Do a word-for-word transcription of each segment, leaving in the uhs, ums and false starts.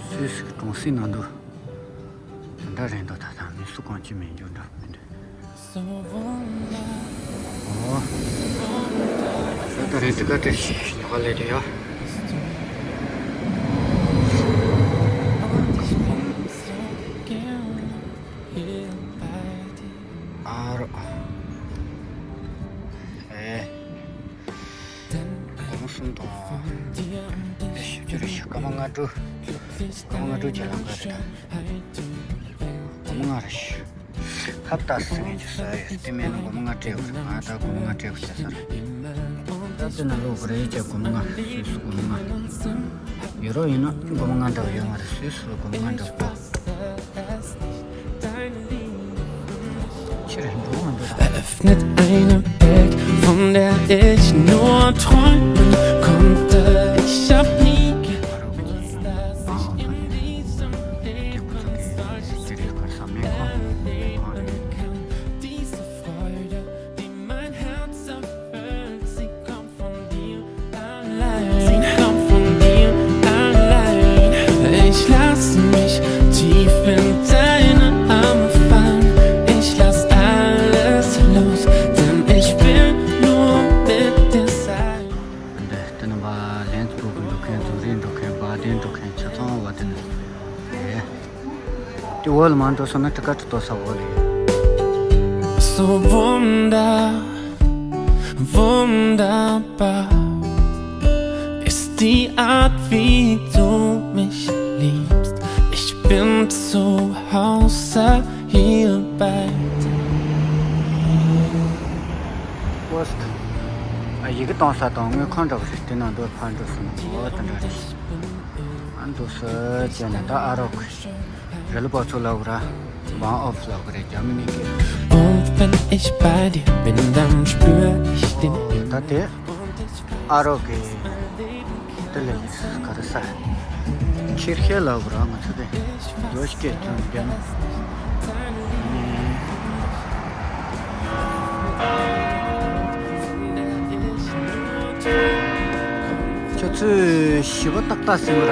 སུད་སི་གི་གྲོང་གསེབ་ནང་དུ་དེ་འདྲ་རེད་འདུག་ད་ལྟ་མི་སུ་གང་ཅི་མེད་རྒྱུ་འདྲ་མི་འདུག་ཨོ། ད་ལྟ་རེད་འདི་ག་དེ་ཞིག་ཉོ་ག་ལས་དེ་ཡ། ཨ་རོ། ཨེ། གོང་གསུམ་དང་། ཨེ་ཞིབ་ཅིག་རེ་ཞིག་སྐར་མ་ལྔ་དྲུག་སྐར་མ་ལྔ་དྲུག་གྱི་ལམ་ཁ་རེད་ད། སྒོར་མོ་ལྔ་རེ་ཞིག་ཧབ་ཏ་སི་ངས་ཀྱི་ས་ཡོད་དེ་མིན་ན་སྒོར་མོ་ལྔ་སྤྲད་དགོས་རེད། ང་ད་སྒོར་མོ་ལྔ་སྤྲད་དགོས་བྱས་ས་རེད། ད་དེ་ན་ལོ་ག་རེ་བྱས་སྒོར་མོ་ལྔ་སུད་སི་སྒོར་མོ་ལྔ། ཡུ་རོ་ཡིན་ན་སྒོར་མོ་ལྔ་འདྲ་བ་ཡོད་མ་རེད། སུད་སི་ལ་སྒོར་མོ་ལྔ་འདྲ་བ། Öffnet eine Welt, von der ich nur träumen konnte. Ich hab nie gewusst, dass ich in diesem Leben es gibt, die Freude, die mein Herz erfüllt, sie kommt von dir. Allein, komm von dir allein. Ich lass mich tief in deine Arme fallen. Ich lass alles los, denn ich will nur mit dir sein. འདི་དེ་ནི་བ་ལན་སྤུ་གུ་འགྲོ་མཁན་ཚོ་རེད། འགྲོ་མཁན་བ་དན་འགྲོ་མཁན་ཆ་ཚང་བ་དེ་ནི་རེད། དེ་འོག་ལ་མར་འགྲོ་སོང་ན་ཊི་ཀ་ཊི་གཏོར་ས་འོག་ལ་ཡོད། So wunder, wunderbar ist die Art, wie du mich liebst. Ich bin zu Hause hier bei dir. Post. ཨ་ཡི་གེ་གཏོང་ས་དང་དངུལ་ཁང་འདྲ་བ་རེད། དེ་ནང་འགྲོ་ཕར་འགྲོ་སོང་ན་འོ་དེ་འདྲ་རེད། ཨ་འདུག་སེ་བྱས་ནས་ད་ཨ་རོག་གི་རི་ལ་བབས་ཚུགས་ལབ་གི་ར། Bahnhof ལབ་གི་རེད་རྒྱ་མི་ནས་གི། Und wenn ich bei dir bin, dann spür ich den Himmel. ད་དེ་ཨ་རོག་གི་དེ་ལས་ག་རེ་ས་ཁིར་ཁེ་ལབ་གི་ར། ང་ཚོ་དེ་རྒྱོ་ཤི་ཀེ་ཅུང་རྒྱ་མི། ཁྱོད་ཚོས་ཞི་བ་ཏག་ཏག་ཟིན་པ་ར།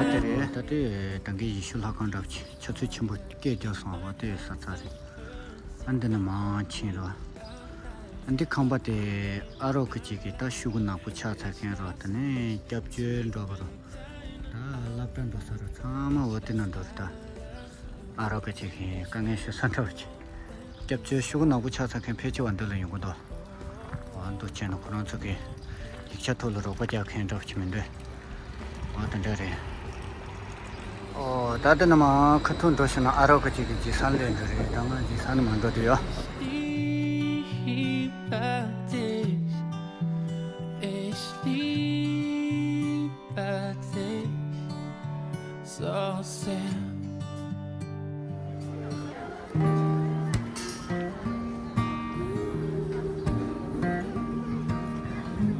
ཨ་དེ་རེད། ད་ལྟའི་ད་གིན་ཡེ་ཤུ་ལྷ་ཁང་འདྲ་པོ་ཅིག་ཆུ་ཚོད་ཆེན་པོ་སྐད་རྒྱག་སོང་བ། དེ་ས་ཚ་རེད། ཨ་འདི་ནི་མང་ཆེན་རེད། ཨ་འདི་ཁང་པ་དེ་ཨ་རོག་གི་ཅིག་གི་ད་ཤོག་གུ་ནག་པོ་ཆགས་ཚར་མཁན་རེད། དེ་ནས་སྐྱབས་བཅོལ་འགྲོ་བ་རེད། ད་སློབ་གྲྭ་འགྲོ་ས་རེད། ཚང་མ་འོ་དེ་ན་འགྲོ་རེད་ད། ཨ་རོག་གི་ཅིག་གི་དཀའ་ངལ་ཤོར་ས་འདྲ་པོ་ཅིག་སྐྱབས་བཅོལ་ཤོག་གུ་ནག་པོ་ཆགས་ཚར་མཁན་ཕལ་ཆེ་བ་འདི་ལ་ཡོང་གི་འདུག་འོ་འདུག་བྱས་ན་ཁོ་རང་ཚོ་གི་ཡིག་ཆ་ཐོག་ལ་རོགས་པ་རྒྱག་མཁན་འདྲ་པོ་ཅིག་མི་འདུག་འོ་དེ་འདྲ་རེད། ཨོ་ད་ལྟ་ནི་མ་ཁ་ཐུག་འགྲོ་ཤེ་ན་ཨ་རོག་གི་ཅིག་གི་ཇི་སན་ལས་འགྲོ་རེད། ད་ང་ཇི་སན་ནི་མ་འགྲོ་དུ་ཡོད། Ich liebe dich, ich liebe dich so sehr.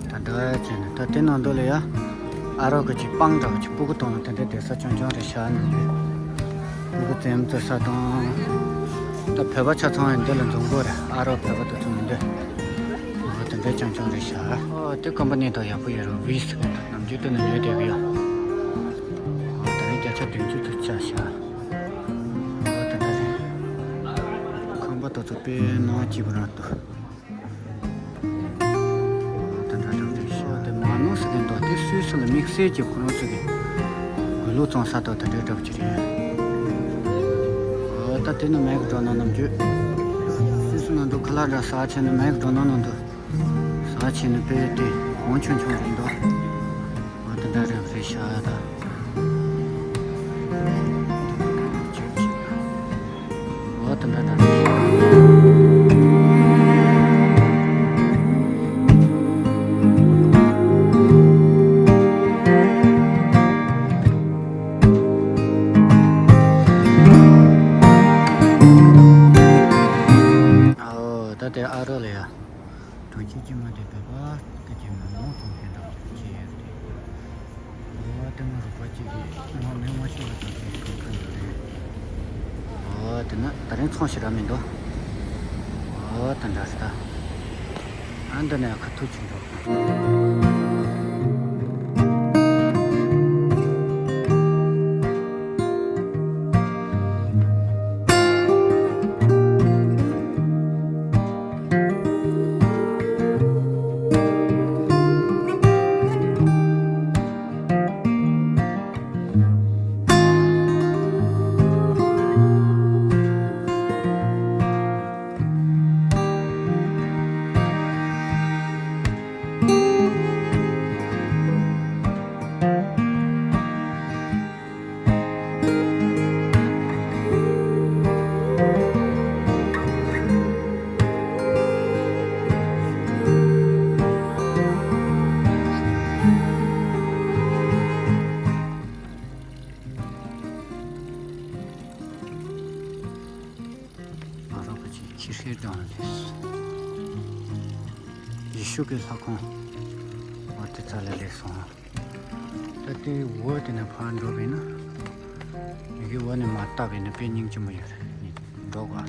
ད་འདྲ་བྱས་ནས་ད་དེ་ནང་དུ་ལ་ཡ་ཨ་རོག་གི་ཅིག་སྤང་འདྲ་བ་ཅིག་སྤུ་གུ་གཏོང་ལ་དེ་འདྲའི་བསྡད་ས་ཆུང་ཆུང་རེ་བཞག་ནས་སྤུ་གུ་འཛེམ་བཙིར་ས་དང་། ད་བོད་པ་ཆ་ཚང་ཡང་འདི་ལ་འཛོམས་དགོས་རེད། ཨ་རོག་བོད་པ་དེ་ཚོ་མི་འདུག་འོ་དེ་འདྲའི་ཆུང་ཆུང་རེ་བཞག་ཨོ་དེ་ཀམ་པ་ནི་དང་ཡག་པོ་ཡོད་རེད། ཝིས་ཟེར་མཁན་དང་ནམ་རྒྱུན་དེ་ནས་ཉོས་བསྡད་གི་ཡོད། ཨོ་དེ་རིང་བརྒྱ་ཆ་བདུན་ཅུ་ཙམ་ཆགས་བཞག་འོ་དེ་འདྲ་རེད། ཁང་པ་དེ་ཚོ་དཔེ་ནང་སྐྱིད་པོ་རང་འདུག་དེ་འདྲ་འདྲ་རེད་ཤག་དེ་མ་ནོ་ཟེར་མཁན་འདུག་དེ་སུད་སི་ལ་དམིགས་བསལ་གྱི་ཁོ་རང་ཚོ་གི་དགུན་ལོ་བཙོང་ས་དང་དེ་འདྲའི་འདྲ་པོ་ཅིག་རེད། ཨོ་ད་དེ་ནི་མེག་ཌོ་ནལ་ནང་འདུག་སུད་སི་ནང་དུ་ཁ་ལག་འདྲ་ཟ་བྱས་ནས་མེག་ཌོ་ནལ་ནང་དུ་ཟ་བྱས་ནས་དཔེ་དེ་གོང་ཆུང་ཆུང་རེད་འདུག་འོ་དེ་འདྲ་རེད་རེད་ཤག་ད། འོ་དེ་འདྲ་འདྲ། ཨོ་ད་དེ་ཨ་རོགས་ལ་ཡ། གྲོང་ཁྱེར་དཀྱུས་མ་དེ་བོད་པ་སྐད་ཀྱི་མི་མང་ཚོ་མཁན་འདྲ་ཅིག་ཡོད་རེད། ཨོ་དེ་མོ་རུ་པ་གཅིག་གིས་ང་མེ་མ་ཤོར་བ་དང་དེ་གང་གང་ཡོད་རེད། ཨོ་དེ་ན་ད་རིང་ཚོང་ཞེ་དྲག་མི་འདུག་ཨོ་དེ་འདྲ་རེད་ད། ཨ་ ཨ་འདི་ནས་ཁ་ཐུག་ཕྱིན་འགྲོ། ང་རང་གི་ཆེ་ཆེ་ཧྲེ་ལྗོངས་ལ་སླེབས་སོང་། ཡེ་ཤུ་གི་ལྷ་ཁང་འོ་དེ་རྩ་ལ་སླེབས་སོང་། ད་དེ་འོ་དེ་ནས་ཕར་འགྲོ་བས་ན། མི་གི་འོ་ནས་མར་བལྟ་བས་ན་དཔེ་སྙིང་རྗེ་མོ་ཡོད་རེད། འགྲོ་ག་ཨ་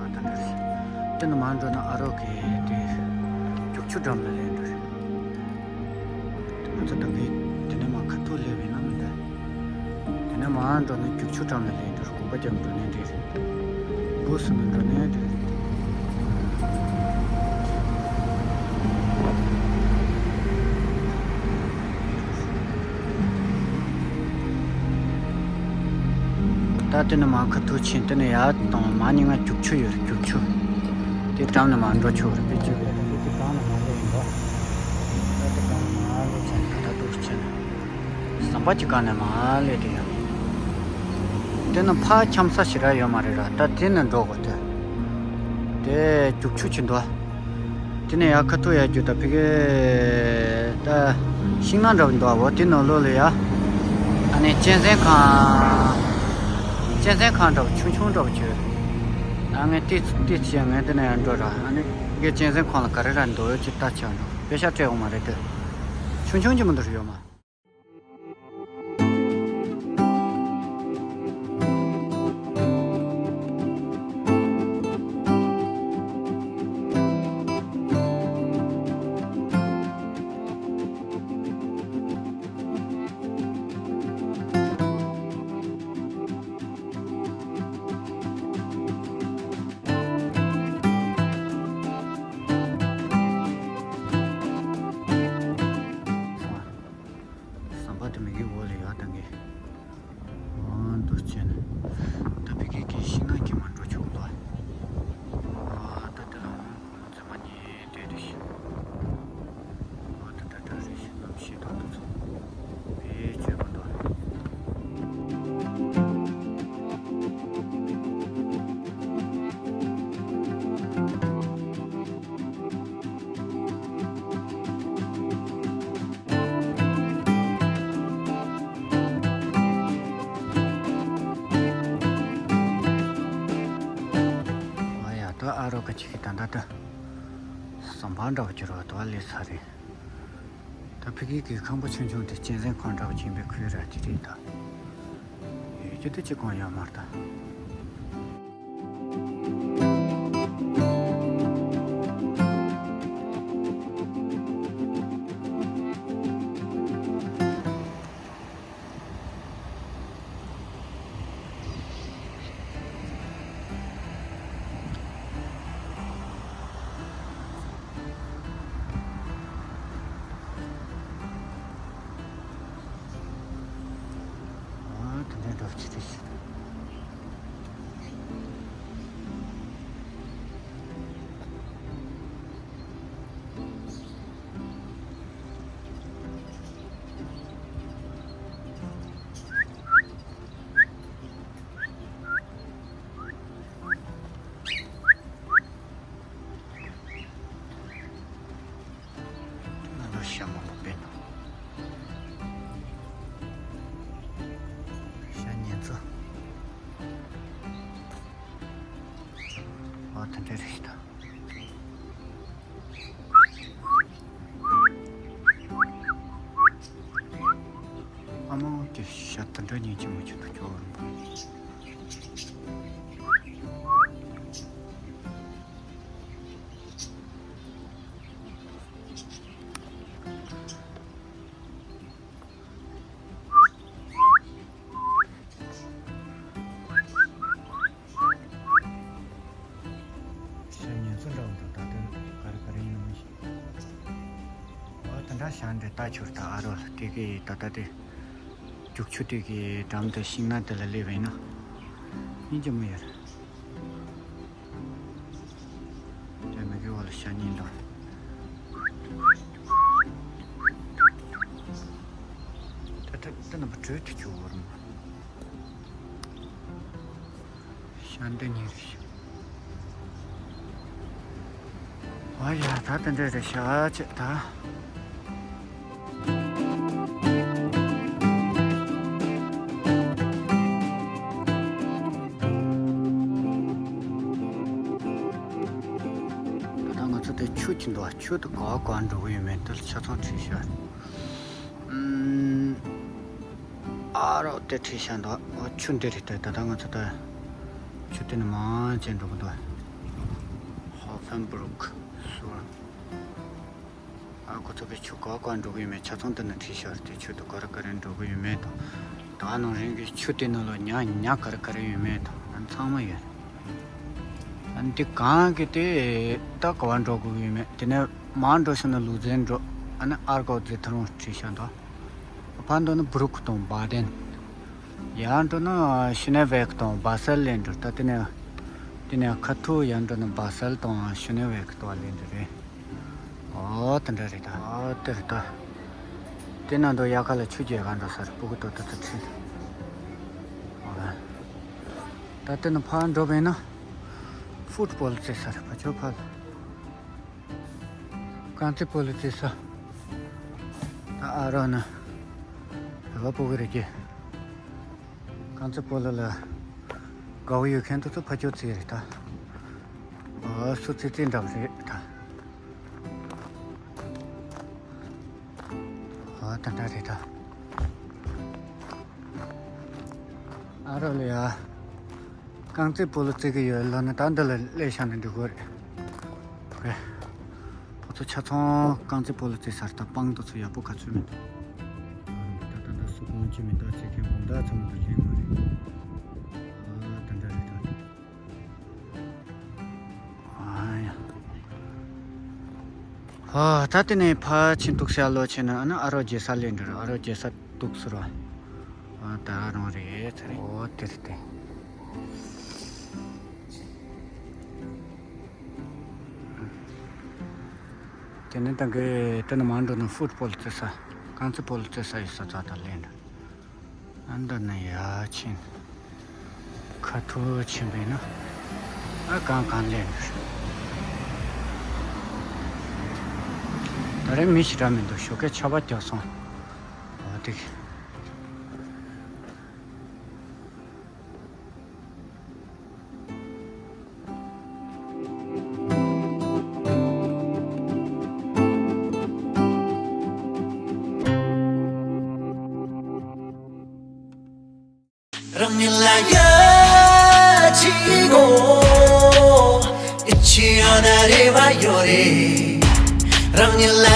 ད་འདྲ་རེད། དེ་ནས་མར་འགྲོ་ན་ཨ་རོགས་ཀྱི་དེ་རྒྱུག་ཆུ་འགྲམ་ལ་སླེབས་འགྲོ་རེད། ང་ཚོ་ད་གིན་དེ་ནས་མར་ཁ་ཐུག་སླེབས་ཡིན་ན་མི་འདྲ། དེ་ནས་མར་འགྲོ་ན་རྒྱུག་ཆུ་འགྲམ་ལ་སླེབས་འགྲོ་རེད། གོམ་པ་རྒྱབ་འགྲོ་ནས་འགྲིག་རེད། འབུ་སུ་མི་འགྲོ་ནས་འགྲིག་རེད། ད་དེ་ནས་མར་ཁ་ཐུག་ཕྱིན། དེ་ནས་ཡར་དང་མར་གཉིས་ཀ་རྒྱུག་ཆུ་ཡོད་རེད། རྒྱུག་ཆུ་དེ་འགྲམ་ནས་མར་འགྲོ་ཆོག་རེད། དཔེ་སྐྱིད་པོ་རེད། དེ་གང་ནས་མར་སླེབས་ཡིན་པ། ད་དེ་གང་ནས་མར་སླེབས་ཚར་ནས་ད་ལྟ་འདུག་ཕྱིན། ཟམ་པ་གཅིག་སྒང་ནས་མར་སླེབས་དེ་ཡོད། དེ་ནས་ཕར་འཁྱམ་ས་ཞེ་དྲག་ཡོད་མ་རེད་ར། ད་དེ་ནས་འགྲོ་དགོས་ཏེ། དེ་རྒྱུག་ཆུ་ཕྱིན་འདུག་དེ་ནས་ཡར་ཁ་ཐུག་ཡར་རྒྱུག་ད་ཕ་གི་ད་ཤིང་ནགས་འདྲ་པོ་འདུག་འོ་དེ་ནང་ལོགས་ལ་ཡ། ཨ་ནི་གཅན་གཟན་ཁང་། གཅན་གཟན་ཁང་འདྲ་པོ་ཆུང་ཆུང་འདྲ་པོ་ཅིག་ཡོད། ཨ་ངས་ཏིས་ཏིས་བྱས་ངས་དེ་ནས་ཡར་འགྲོ་ར། ཨ་ནི་ངས་གཅན་གཟན་ཁང་ལ་ག་རེ་ར་འདུག་ཅིག་ལྟ་ཆ་འགྲོ། པེ་ཤ་སྤྲད་འོང་མ་རེད་དེ། ཆུང་ཆུང་ཅིག་མ་གཏོགས་ཡོད་མ། ཟམ་པ་དེ་མིག་གི་འོག་ལ་ཡར་བཏང་གི། ཨ་འདུག་བྱས་ནས། ད་ཕ་གི་གི་ཤིང་ནགས་ཀྱི་མར་འགྲོ་ཆོག་ལ། ཨ་ད་དེ་ལ་འཛིན་མ་ཉེ་དེ་རེད་ཤི། ཨ་ད་ད་ད་རེད་ཤི། གནམ་གཤིས་ད་ད་ཚོ་བེད་སྤྱོད་མ་འདུག་ཨ་ཡ་ད་ཨ་རོགས་ཀྱི་ཅིག་ད་ད་ད། ཟམ་པ་འདྲ་པོ་ཅིག་རོ་དོ་ལས་ས་རེད། ད་ཕ་གི་གི་ཁང་པ་ཆུང་ཆུང་དེ་གཅན་གཟན་ཁང་འདྲ་པོ་ཅིག་ཡིན་པའི་ཁུལ་ར་དེ་རེད་ད། ཡོད་རྒྱུ་དེ་ཅི་གང་ཡོད་མ་རེད་ད། ཨ་དེ་འདྲའི་འགྲོ་ཅི་རེད། དེ་འདྲ་རེད་ཤག་ད། ཨ་མ་དེ་ཤ་དེ་འདྲ་ཉིད་ཀྱི་མ་བྱུང་དུ་སྐྱོ་བར་འབུལ། ཤ་ཉན་ཚུལ་འདྲ་བོ་འདུག་ད་ལྟ་ག་རེ་ག་རེ་ཡིན་ནམ་ཞིག་འོ་དེ་འདྲ་ཤ་འདྲ་ལྟ་ཆོག་ད། ཨ་རོ་དེ་གི་ད་ལྟ་དེ་རྒྱུག་ཆུ་དེ་གི་འགྲམ་དུ་ཤིང་ནགས་དེ་ལ་སླེབས་པ་ཡིན་ན་སྙིང་རྗེ་མོ་ཡོད་རེད། དེ་མི་གི་འོག་ལ་ཤ་ཉན་འདུག་ད་ད་ད་ནམ་པ་བྲོས་དུ་ཆུ་བོར་མ། ཤ་འདི་ཉིན་རེ་ཞིག་ཨ་ཡ་ད་དེ་འདྲ་རེད་ཤག་ཅེས་ད། ད་ལྟ་ང་ཚོ་དེ་ཆུ་གྱི་འདུག་ཆུ་དེ་ག་ག་འགྲོ་གི་ཡོད་མེད་དེ་ཆ་ཚང་བྲིས་ཤག་ཨ་རོགས་དེ་ཁྲིད་ཤག་འདུག་འོ་ཆུ་འདི་རེད་དེ། ད་ལྟ་ང་ཚོ་ད་ཆུ་དེ་ནས་མང་ཆེ་འགྲོ་གི་འདུག་ཧོ་ཕན་བྷ་རུག་སུར། ཨ་ཁོ་ཚོ་གི་ཆུ་ག་ག་འགྲོ་གི་ཡོད་མེད་ཆ་ཚང་དེ་ནས་ཁྲིད་ཤག་དེ་ཆུ་དེ་ག་རེ་ག་རེ་འགྲོ་གི་ཡོད་མེད་དང་། ད་ནང་རིང་གི་ཆུ་དེ་ནང་ལ་ཉ་ཉ་ག་རེ་ག་རེ་ཡོད་མེད་དང་ཨ་ཚང་མ་ཡོད། ཨ་ནི་དེ་གང་གི་དེ་ད་ག་བ་འགྲོ་དགོས་ཡོད་མེད། དེ་ནས་མར་འགྲོ་ཤེ་ན་ལུ་ཛན་འགྲོ། ཨ་ནི་ཨར་གོ་ཛི་ཐ་རུང་ཁྲིད་ཤག་འདུག་ཕར་འགྲོ་ན་སྦུ་རུག་དང་བ་དན། ཡར་འགྲོ་ན་ཤི་ནེ་ཝེག་དང་བ་སལ་ལེན་འགྲོ། ད་དེ་ནས་དེ་ནས་ཁ་ཐུག་ཡར་འགྲོ་ན་བ་སལ་དང་ཤི་ནེ་ཝེག་དང་ལེན་འགྲོ་རེད། ཨོ་དེ་འདྲ་རེད་ད། ཨོ་དེ་རེད་ད། དེ་ན་འདུག་ཡ་ཁ་ལ་ཆུ་རྒྱས་ག་འགྲོ་སར་སྤུ་གུ་ཏོ་ཏོ་ཏོ་ཁྲིད། ཨོ་ད་དེ་ན་ཕར་འགྲོ་བས་ན་ཧྥུཊ་པོལ་རྩེ་སར་ཕ་ཆོ་ཕ་ལ། རྐང་རྩེད་སྤོ་ལོ་རྩེ་ས། ད་ཨ་རོགས་ན། བོད་པ་སྤོ་གི་རེད་ཀྱི། རྐང་རྩེད་སྤོ་ལོ་ལ། དགའ་བོ་ཡོད་མཁན་དེ་ཚོ་ཕ་ཆོས་རྩེ་རེད་ད། ཨོ་སུ་རྩེ་རྩེ་འདྲ་བ་རེད་ད། ཨོ་ད་འདྲ་རེད་ད། ཨ་རོགས་ལ་ཡ། རྐང་རྩེད་སྤོ་ལོ་རྩེ་གི་ཡོད་ལབ་ན་ད་འདི་ལ་སླེབས་བཞག་ན་འགྲིག་གི་རེད། ཨོ་ཁེ། ཁོ་ཚོ་ཆ་ཚང་རྐང་རྩེད་སྤོ་ལོ་རྩེ་སར་ད་སྤང་དེ་ཚོ་ཡག་པོ་ག་ཚོད་མེད། ད་ད་ད་སུ་གང་ཅི་མི་ད་རྩེད་མཁན་དགོང་དག་ཚང་མ་ལ་ལེན་མ་རེད། ཨ་ད་འདྲ་རེད་ད། ཨ་ཡ། ཧོ་ད་དེ་ནས་ཕར་ཕྱིན་འདུག་ཤག་ལོ་ཆེ་ན་ཨ་ནི་ཨ་རོགས་རྒྱལ་ས་སླེབས་འགྲོ་ར། ཨ་རོགས་རྒྱལ་ས་འདུག་ཟེར་བ། ཨ་ད་རང་རེད་ཚ་རེད། ཨོ་དེ་རེད་དེ། དེ་ནས་ད་གི་དེ་ནས་མར་འགྲོ་ན་ཧྥུཊ་པོལ་རྩེ་ས། རྐང་རྩེད་སྤོ་ལོ་རྩེ་ས་ཡོད་ས་ད་ད་སླེབས་འགྲོ། ཨ་འདི་ནས་ཡར་ཕྱིན། ཁ་ཐུག་ཕྱིན་པས་ན། ཨ་གང་གང་ལེན། ད་རེས་མི་ཞིག་འདྲ་མི་འདུག་ཞོགས་ཀས་ཆར་པ་བརྒྱབ་སོང་། འོ་དེ། རང་ཉིད་ལ་ཡ་ཆི་གོ་ཨི་ཆི་ཡོད་ན་རེ་བ་ཡོད་རེད། རང་ཉིད་ལ།